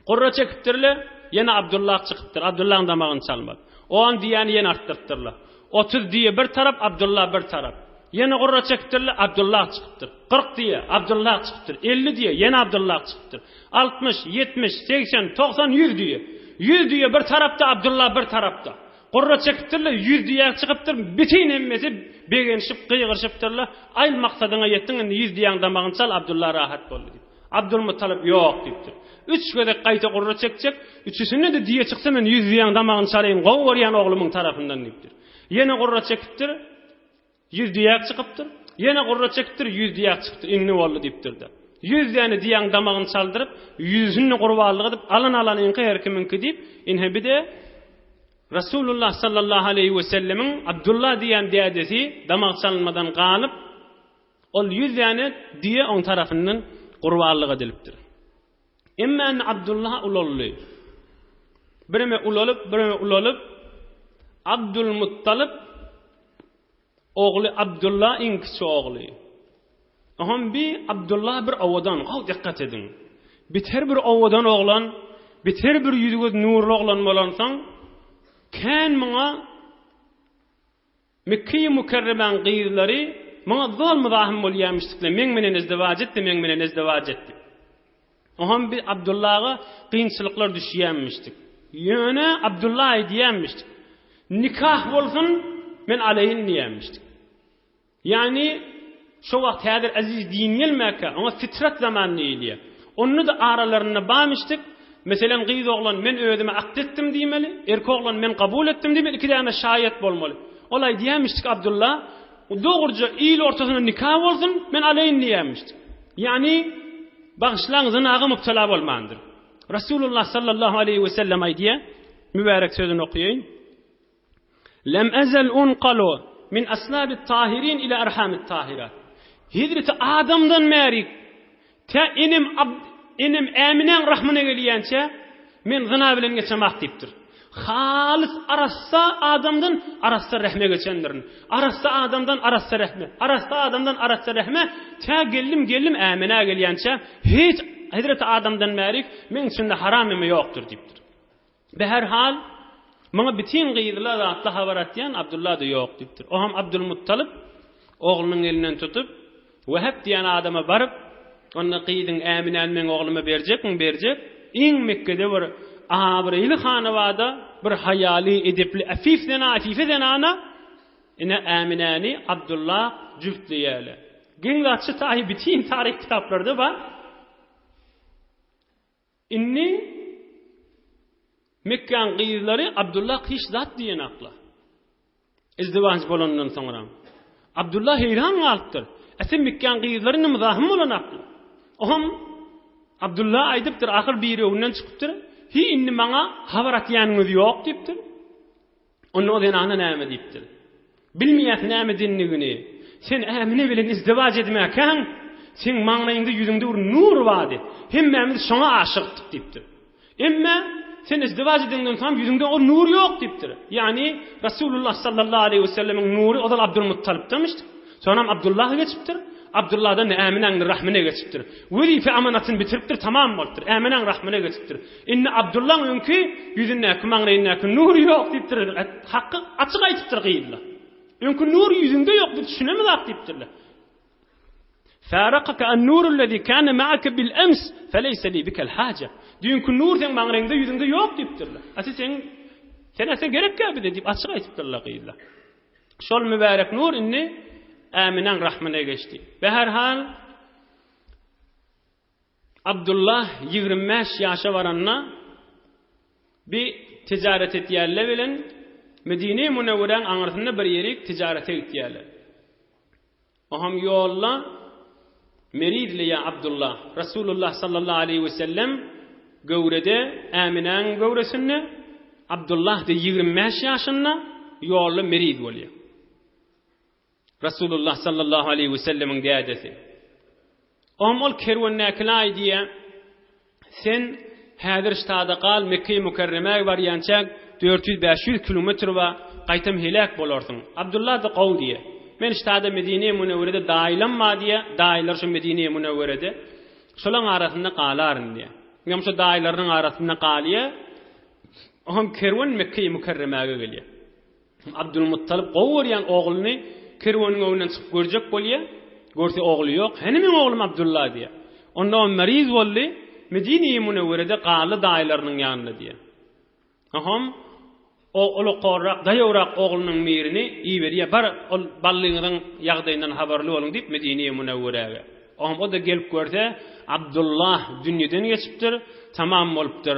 Gurra çekipdirler, ýene Abdullah çykypdyr, Abdullahyň damagyny çalmaly. On düýäni ýene artdyrypdyrlar. 30 düýe bir tarap, Abdullah bir tarap. Ýene gurra çekipdirler, Abdullah çykypdyr. 40 düýe, Abdullah çykypdyr. 50 düýe, ýene Abdullah çykypdyr. 60, 70, 80, 90, 100 düýe. 100 düýe bir tarapda, Abdullah bir tarapda. Gurra çekipdirler, 100 düýe çykypdyr. Bütin hemmesi begenişip, gygyryşypdyrlar. Aý, maksadyňa ýetdiň, indi 100 düýäň damagyny çal, Abdullah rahat boldy diýip. Abdulmutalyp ýok diýipdir. Üç gezek gaýta gurra çekjek, üçüsinde-de düýe çyksa men ýüz düýäň damagyny çalaýyn, gowy görýän oglumyň tarapyndan diýipdir. Ýene gurra çekipdir, ýüz düýä çykypdyr. Ýene gurra çekipdir, ýüz düýä çykypdyr. Indi boldy diýipdir-de. Ýüz däne düýäň damagyny çaldyryp, ýüzüsini gurbanlyk edip, alan alanyňky her kimiňki diýip, ine bir-de Resulullah sallallahu aleýhi wesellemiň Abdullah diýen dädesi damak çalynmadan galyp, Ol ýüz däne düýe oň tarapyndan gurbanlyk edilipdir. Emma indi Abdullah ulaldy. Bireme ulalyp, bireme ulalyp, Abdulmuttalyp ogly Abdullah iň kiçi ogly. Oňam bi Abdullah bir owadan, gowy dikkat ediň. Biter bir owadan oglan, biter bir ýüzi-göz nurly oglan bolansoň, kän muňa Mekgeýi Mükerremäň gyzlary muňa zol myzahym bolýamyşdykla, meň menen izdiwaç et-de, meň menen izdiwaç et diýip. Oňam bir Abdullaga kynçylyklar düşýämmişdik. Ýöne Abdulla aýdýamyşdyk, Nikah bolsun, men alaýyn diýýämmişdik. Ýagny. Şo wagt häzir eziz din gelmäkä, oňa fitrat zaman diýilýär. Onda-da aralarynda barmyşdyk, meselem, gyz oglan men özüme akt etdim diýmeli, erkek oglan men kabul etdim diýmeli, ikidäne şaýat bolmaly. Ol aýdýarmyşdyk Abdylla, dogruja il ortasynda nika bolsun, men alaýyn diýýärmişdik. Ýagny, bagyşlaň, zynaga mübtela bolmandyr. Resulullah sallallahu aleýhi we sellem aýdýar, mübärek sözüni okaýyn. Lem ezel unqalu min aslabit tahirin ila arhamit tahirat. Hezreti Adamdan bäri tä enem enem Äminäň rahmyna gelýänçä men zyna bilen geçemak diýipdir. Halys arassa adamdan arassa rehme geçendirin. Arassa adamdan arassa rehme, arassa adamdan arassa rehme tä geldim geldim Äminä gelýänçä hiç Hezreti Adamdan bäri meň içimde haram eme ýokdur diýipdir. Beherhal, muňa bitin gyzla zatla habar atýan Abdylla-da ýok diýipdir. O hem Abdylmuttalyp oglunyň elinden tutup, Wehep diýen adama baryp, onda gyzyň Äminäni meň ogluma berjekmiň, berjek, iň Mekgede bir abraýly hanabada bir haýaly, edepli, äfif zena, äfife zenana, ine Äminäni Abdylla jübtleýärler. Geň zat şu taýy bitin taryh kitaplarda bar. Indi Mekgäň gyzlary Abdulla hiç zat diýenaklar. Izdiwanç bolandan soňra. Abdulla heýran galypdyr. E sen Mekgäň gyzlary indi myzahym bolanaklar. Ohm Abdulla aýdypdyr, ahyr biri öňünden çykypdyr. Hi indi maňa habar atýanyňyz ýok diýipdir. Onda o zenana näme diýipdir? Bilmeýäs näme edendigini. Sen Ämine bilen izdiwaç edmäkäň, seň maňlaýyňda, ýüzüňde bir nur bardy. Hemmämiz şoňa aşykdyk diýipdir. Emme sen izdiwaç edeňden soň ýüzüňde o nur ýok diýipdir. Ýagny Resulullah sallallahu aleýhi we sellemiň nury ozal Abdulmuttalypdamyşdyk. Soňam Abdullaha geçipdir. Abdullahdan Äminäň rahmyna geçipdir. Wezipe amanatyny bitiripdir, tamam bolupdyr. Äminäň rahmyna geçipdir. Indi Abdullaň öňki ýüzündäki, maňlaýyndaky nur ýok diýipdir. Haky açyk aýdypdyr gyzlar. Öňki nur ýüzüňde ýok, biz düşünemizok diýipdirler. Farakaka an-nurul-lezi kana ma'aka bil-ems, feleysa li bikal haja. Düýnki nur seň maňlaýyňda, ýüzüňde ýok diýipdirler. Asy seň sen asy gerekkä bize diýip açyk aýdypdyrlar gyzlar. Şol mübärek nur indi Äminäň rahmyna geçdi. Beherhal Abdullah 25 ýaşa baranda bir tijaret etýärler bilen Medine-i Münewweräň aňyrsynda bir ýerik tijarete gitýärler. Oham ýolda merizleýär Abdullah. Resulullah sallallahu aleýhi we sellem göwrede Äminäň göwresinde, Abdullah da 25 ýaşynda ýolda meriz bolýar. Resulullah sallallahu aleýhi we sellemiň dädesi. Oňa ol kerwendäkilä aýdýar, Sen häzir ştada gal, Mekge-i Mükerremä barýançaň 400-500 kilometr bar, gaýtam heläk bolarsyň. Abdullah-da gowy diýýär. Men ştada Medine-i Münewwerede daýylam bar diýýär, daýylar şo Medine-i Münewwerede. Şolaň arasynda galaryn diýýär. Ýa şo daýylarynyň arasynda galýar. Oňam kerwen Mekge-i Mükerremäge gelýär. Abdulmuttalyp gowy görýän ogluny kerweniň öňünden çykyp görjek bolýar. Görse ogly ýok. Hany meň oglum Abdulla diýýär. Onda o meriz boldy. Medine-i Münewwerede galdy daýylarynyň ýanynda diýýär. Oňam o ulukorrak, daýawrak oglunyň birini iberýär. Bar, ol ballyňyzyň ýagdaýyndan habarly boluň diýip Medine-i Münewweräge. Oňam o-da gelip görse, Abdullah dünýeden geçipdir, tamam bolupdyr.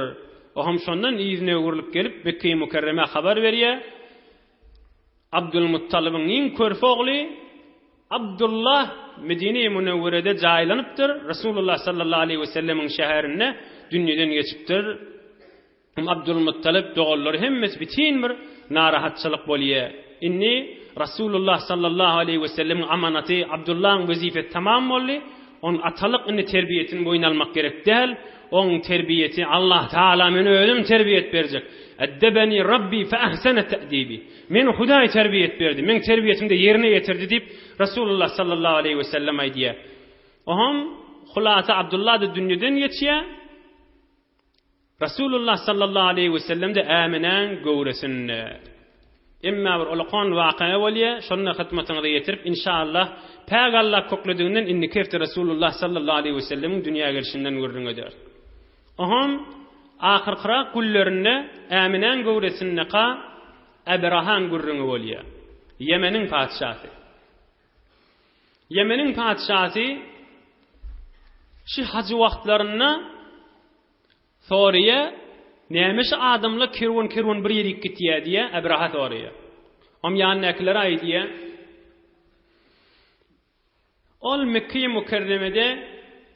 Ohm şondan yzyna öwrülip gelip, Mekgeýi Mükerremä habar berýär, Abdulmuttalybyň iň körpe ogly Abdullah Medine-i Münewwerede jaýlanypdyr, Resulullah sallallahu aleýhi wesellemiň şäherinde dünýeden geçipdir. Abdulmuttalyp doganlary hemmesi bitin bir narahatçylyk bolýar. Indi Resulullah sallallahu aleýhi wesellemiň amanaty Abdullahyň wezipesi tamam boldy. Oň atalyk indi terbiýesini boýun almak gerek däl. Oň terbiýesi Allah Taala men özüm terbiýet berjek. Eddebeni Rabbi fe ahsene te'dibi. Meni Hudaý terbiýet berdi. Meň terbiýetimde ýerine ýetirdi diýip Resulullah sallallahu aleýhi wesellem aýdýar. Oňam hulasa Abdullah-da dünýeden geçýär. Resulullah sallallahu aleýhi we sellem-de Äminäň göwresinde. Emma bir ulakan waka bolýar, şony-da hyzmatyňyza ýetirip, inşallah, päk Allah köklediginden indiki hepde Resulullah sallallahu aleýhi we sellemiň dünýä gelşinden gürrüň ederis. Oňam ahyrkyrak günlerinde Äminäň göwresindeka Ebrahan gürrüňi bolýar. Ýemeniň patyşasy. Ýemeniň patyşasy şu hajy wagtlarynda soraýar, Näme şu adamlar kerwen-kerwen bir ýerik gitýär diýýär, Ebraha soraýar. Oň ýanyndakylara aýdýar, Ol Mekge-i Mükerremede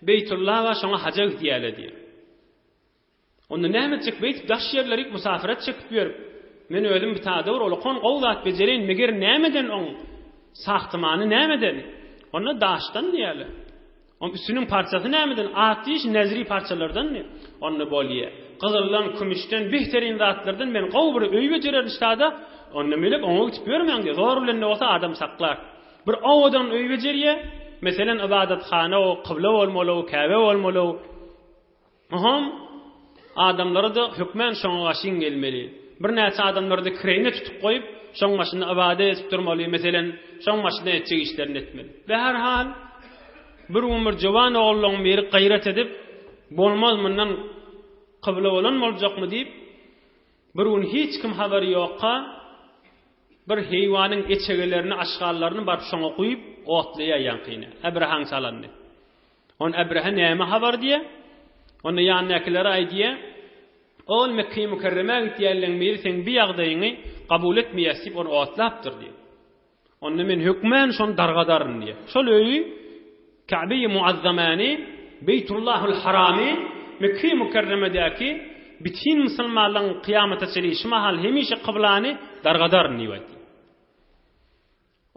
Beýtullah bar, şoňa haja gidýärler diýýär. Onda näme etjek beýdip daş ýerlerik musafiret çekip ýörüp. Men özüm bitada bir olakan gowy zat bejereýin, meger nämeden oň sahtymany nämeden? Onda daşdan diýýärler. Oň üstüniň parçasy nämeden? At diýiş nezri parçalardan diýip. Onda bolýa. Gyzyldan, kümüşden, behterin zatlardan men gowy bir öý bejererin ştada. Onda melek oňa gitip ýörmäň diýýär. Zor bilen-de bolsa adam saklar. Bir owadan öý bejerýär. Meselen ybadathana o, kybla bolmaly o, käbe bolmaly o. Oňam adamlary-da hökmän şoňa gaşyn gelmeli. Birnäçe adamlary-da kireýine tutup goýup, şoň başynda ybadat edip durmaly, meselem, şoň başynda etjek işlerini etmeli. Bäherhal, bir gün bir jowan ogullaň biri gaýrat edip, Bolmaz, mundan kybla bolan boljakmy diýip, bir gün hiç kim habary ýokka, bir heýwanyň eçegelerini, aşgallaryny baryp şoňa guýup, otlaýar ýaňkyny, Äbrahaň çalanyny. Ony Ebrehe näme habar diýýär. Onda ýanyndakylara aýdýar, Ol Mekge-i Mükerremä gitýänleň biri seň bi ýagdaýyňy kabul etmeýäs diýip ony otlapdyr diýýär. Onda men hökmän şony dargadaryn diýýär. Şol öýi Käbe-i Muazzamäni, Beýtullahul Haramy, Mekge-i Mükerremedäki bütin musulmanlaryň kyýamata çenli şu mahal hemişe kyblany dargadaryn diýip aýtýar.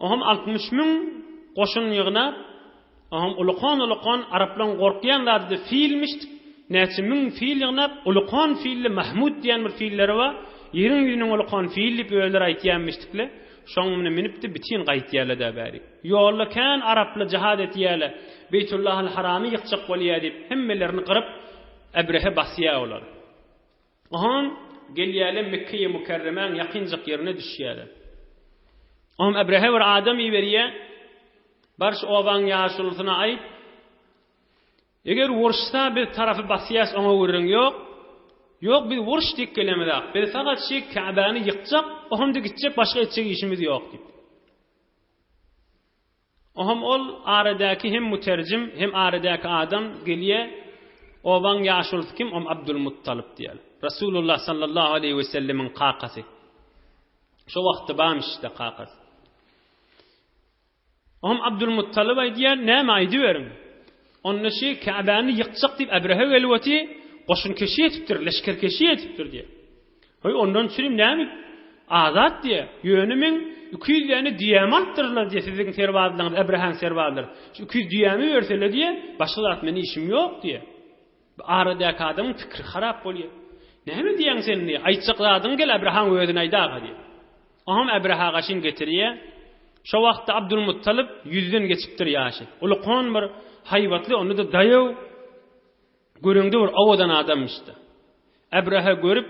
Oňam 60 müň goşun ýygnap, oňam ulukan-ulukan araplaryň gorkýan zady-da filmişdi. Näçe müň fil ýygnap, ulukan filli Mahmud diýen bir filleri bar. Ýeriň ýüzüniň ulukan fili diýip özleri aýtýanmişdikle. Şoň münü münüpdi, bitin gaýtýarlar-da bärik. Ýolda kän araply jihad etýärler. Beýtullahal Haramy ýykjak bolýar diýip, hemmelerini gyryp, Ebrehe basýar olar. Oňam gelýärler Mekgeýi Mükerremäň ýakynjak ýerine düşýärler. Oňam Ebrehe bir adam iberýär. Bar şu obaň ýaşulusyna aýt. Eger uruşsa biz tarapy basýas oňa gürrüň ýok. Ýok biz uruş diýip gelemizak. Biz fakat şu Käbäni ýykjak, oňam-da gitjek başga etjek işimiz ýok diýip. Oňam ol aradäki hem müterjim, hem aradäki adam gelýär. Obaň ýaşulusy kim? Om Abdulmuttalyp diýýär. Rasulullah sallallahu aleýhi we sellemiň kakasy. Şo wagtda barmyş-da kakasy. Oňam Abdulmuttalyp aýdýar, näme aýdyberiň. Onda şi Käbäni ýykjak diýip Ebrehe gelip oty, goşun keşi etipdir, leşger keşi etipdir diýýär. Hoý, ondan çürim näme azat diýýär. Ýöne meň 200 däne düýämi alypdyrlar diýýär, siziň serbazlaryňyz, Ebrehaň serbazlary. Şu 200 düýämi berseler diýýär, başga zat meniň işim ýok diýýär. Bu aradäki adamyň pikiri harap bolýar. Näme diýýäň sen diýýär. Aýtjak zadyňy gel Ebrehaň özüne aýdaga diýýär. Oňam Ebreha gaşyn getirýär. Şo wagtda Abdulmuttalyp ýüzden geçipdir ýaşy. Ulkan bir haýbatly, onda-da daýaw, Göreňde bir owadan adamyşdy. Ebrehe görüp,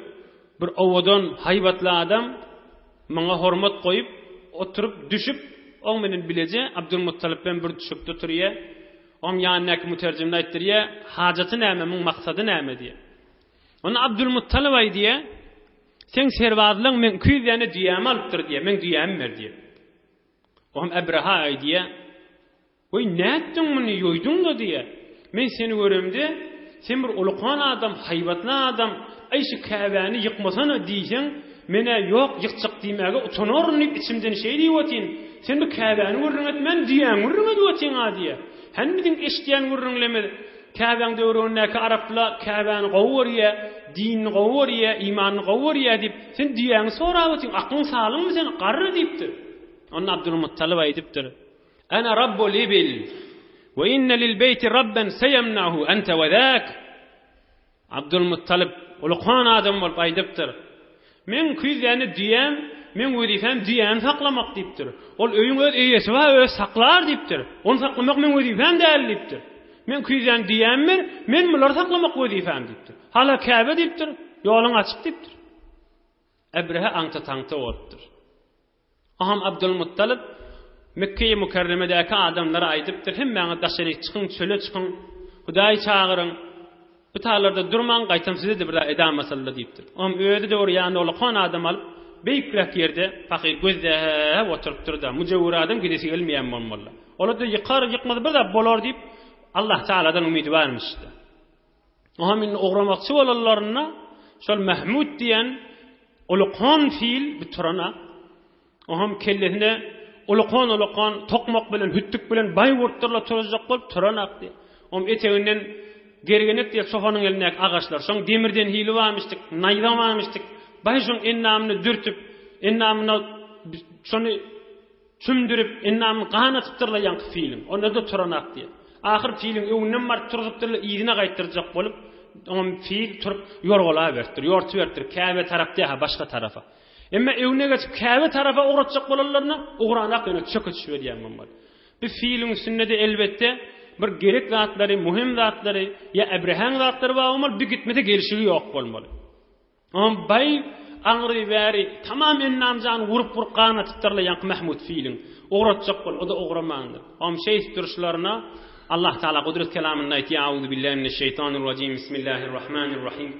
bir owadan, haýbatly adam muňa hormat goýup, oturyp, düşüp, oň menen bileje Abdulmuttalyp bilen bir düşekde oturýar. Oň ýanyndaky müterjimine aýtdyrýar, hajaty näme, muň maksady näme diýýär. Onda Abdulmuttalyp aýdýar, seň serbazlaň meň 200 däne düýämi alypdyr diýýär, meň düýämi ber diýýär. Oňam Ebreha aýdýar, Weý, nätdiň muny, ýoýduň-da diýýär. Men seni göremde, sen bir ulukan adam, haýbatly adam, aý şu Käbäni ýykmasana diýseň, men-ä ýok, ýykjak diýmäge utanaryn diýip içimden şeý diýip otyryn. Sen bu Käbäni gürrüň etmän, düýäňi gürrüň edip otyň-a diýýär. Hany biziň eşidýän gürrüňlerimiz, Käbäň töweregindäki arapla Käbäni gowy görýär, dinini gowy görýär, imanyny gowy görýär diýip, sen düýäňi sorap otyň, aklyň salyňmy sen, garry diýipdir. Onda Abdulmuttalyp aýdypdyr. Ana rabbul ibil we inne lil beýti rabben seyemnahu ente we zak. Abdulmuttalyp ulukan adam bolup aýdypdyr. Meň küýzäni düýäm, meň wezipem düýäni saklamak diýipdir. Ol öýüň öz eýesi bar, özi saklar diýipdir. Ony saklamak meň wezipem däl diýipdir. Meň küýzäni düýäm ber, men bulary saklamak wezipem diýipdir. Hala Käbe diýipdir, ýoluň açyk diýipdir. Ebrehe aňta-taňta bolupdyr. Oňam Abdulmuttalyp Mekgeýi Mükerremedäki adamlara aýdypdyr, Hemmäňiz daşaryk çykyň, çöle çykyň, Hudaýy çagyryň, bu taýlarda durmaň, gaýtam size-de bir zat edamasyldy diýipdir. Oňam özi-de bir ýanyna ulakan adam alyp, beýikräk ýerde pahyr gözläp oturypdyr-da, müjewür adam gidesi gelmeýän bolmaly. Ola-da ýykar, ýykmaz bir zat bolar diýip, Allah Tagaladan umydy barmyşdy. Oňam indi ugramakçy bolanlarynda şol Mahmud diýen ulkan fil bir turana, oňam kellesine ulkan-ulkan tokmak bilen, hütdük bilen baý urupdyrlar turuzjak bolup turanak diýip. Oňam eteginden gergenek diýip çopanyň elindäki agaçlar, şoň demirden hili barmyşdyk, naýza barmyşdyk. Baý şoň endamyny dürtüp, endamyna şony Çümdürip, endamyny gan atypdyrlar ýaňky piliň. Onda-da turanak diýýär. Ahyr piliň öňünden baryp turzup-dyrlar, yzyna gaýtdyrjak bolup, oňam pil turup ýorgalaberipdir, ýortuberipdir, Käbe tarap däl-hä, başga tarapa. Emma öňüne geçip Käbe tarapa ugratjak bolanlarynda, ugranak ýöne çöke düşüberýär muňa. Bu piliň üstünde-de elbetde bir gerek zatlary, möhüm zatlary ýa Äbrehaň zatlary bar bolmaly, bu gitmese gelşigi ýok bolmaly. Oňam baý aňry bäri tamam endam-jany urup-urup gan atypdyrlar ýaňky Mahmut filiň. Ugratjak bolup, o-da ugramandyr. Oňam şeýdip duruşlaryna Allah Tagala gudrat kelamynda aýtýar, Auzubillahi mineşşeýtanirrajim, Bismillahirrahmanirrahim.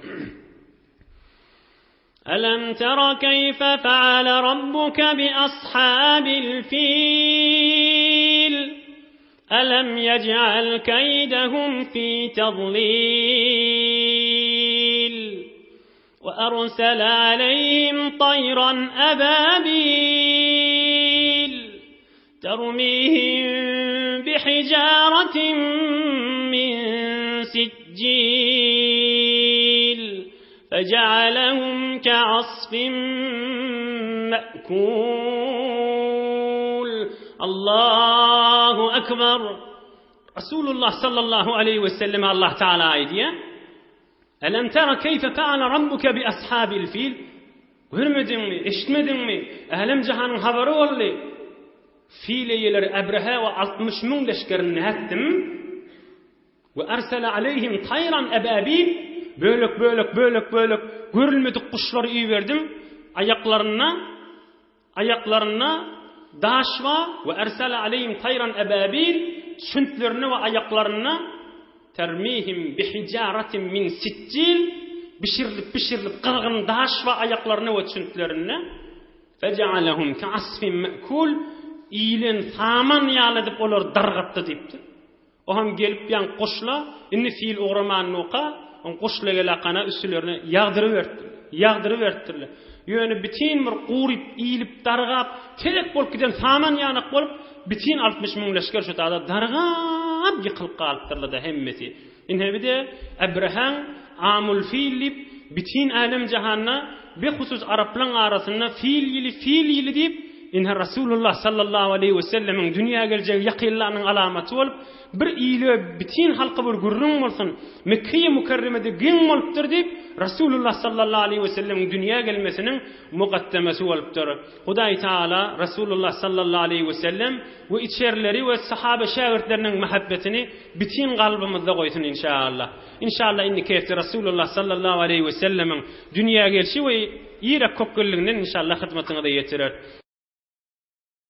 Alam tara keýfe feale rabbuke bi ashabil fil. Alam yec'al keydehum fi tadlil we ersele aleyhim tayran ebabil termihim bihicaretin min siccil fecealehum ke'asfin me'kul. Allahu Ekber. Resulullah sallallahu aleyhi ve selleme Allah Teala aýdýar. Elem tera keyfe feale rabbuke bi ashabil fil? Görmediňmi, eşitmediňmi? Älem jahanyň habary boldy. Fil eýeleri Ebrehe we 60 müň leşgerini nätdim? We ersele aleýhim taýran ebabil, bölek-bölek, bölek-bölek görülmedik guşlary iberdim, aýaklarynda, aýaklarynda daş bar, we ersele aleýhim taýran ebabil, süňklerinde we aýaklarynda termihim bihijaratin min sijjil, bişirilip, bişirilip gyzgyn daş bar aýaklarynda we süňklerinde. Fejealehum keasfin me'kul, iýilen saman ýaly edip olary dargatdy diýipdir. O hem gelip ýaň guşla, indi fil ugramandyka, oň guşla gelakana üstülerine ýagdyryberipdir. Ýagdyryberipdirler. Ýöne bitin bir guryp, iýlip, dargap, telek bolup giden saman ýanak bolup, bitin 60 müň leşger şu tada dargap ýykylyp galypdyrlar-da hemmesi. Ine bir-de Ebrehaň Amul fil diýip, bitin älem-jahanda, behusus araplaň arasynda fil ýyly, fil ýyly diýip, ine Rasulullah sallallahu aleýhi we sellemiň dünýä geljegi ýakynlanyň alamaty bolup, bir ile, bitin halka bir gürrüň bolsun, Mekgeýi Mükerremede geň bolupdyr diýip, Rasulullah sallallahu aleýhi we sellemiň dünýä gelmesiniň mugaddemesi bolupdyr. Hudaý Tagala Rasulullah sallallahu aleýhi we sellem we içerileri we sahaba şägirtleriniň mähebbetini bitin kalbymyzda goýsun inşaallah. Inşaallah indiki hepde Rasulullah sallallahu aleýhi we sellemiň dünýä gelşi we irek kökgelliginden inşaallah hyzmatyňyza ýetirer.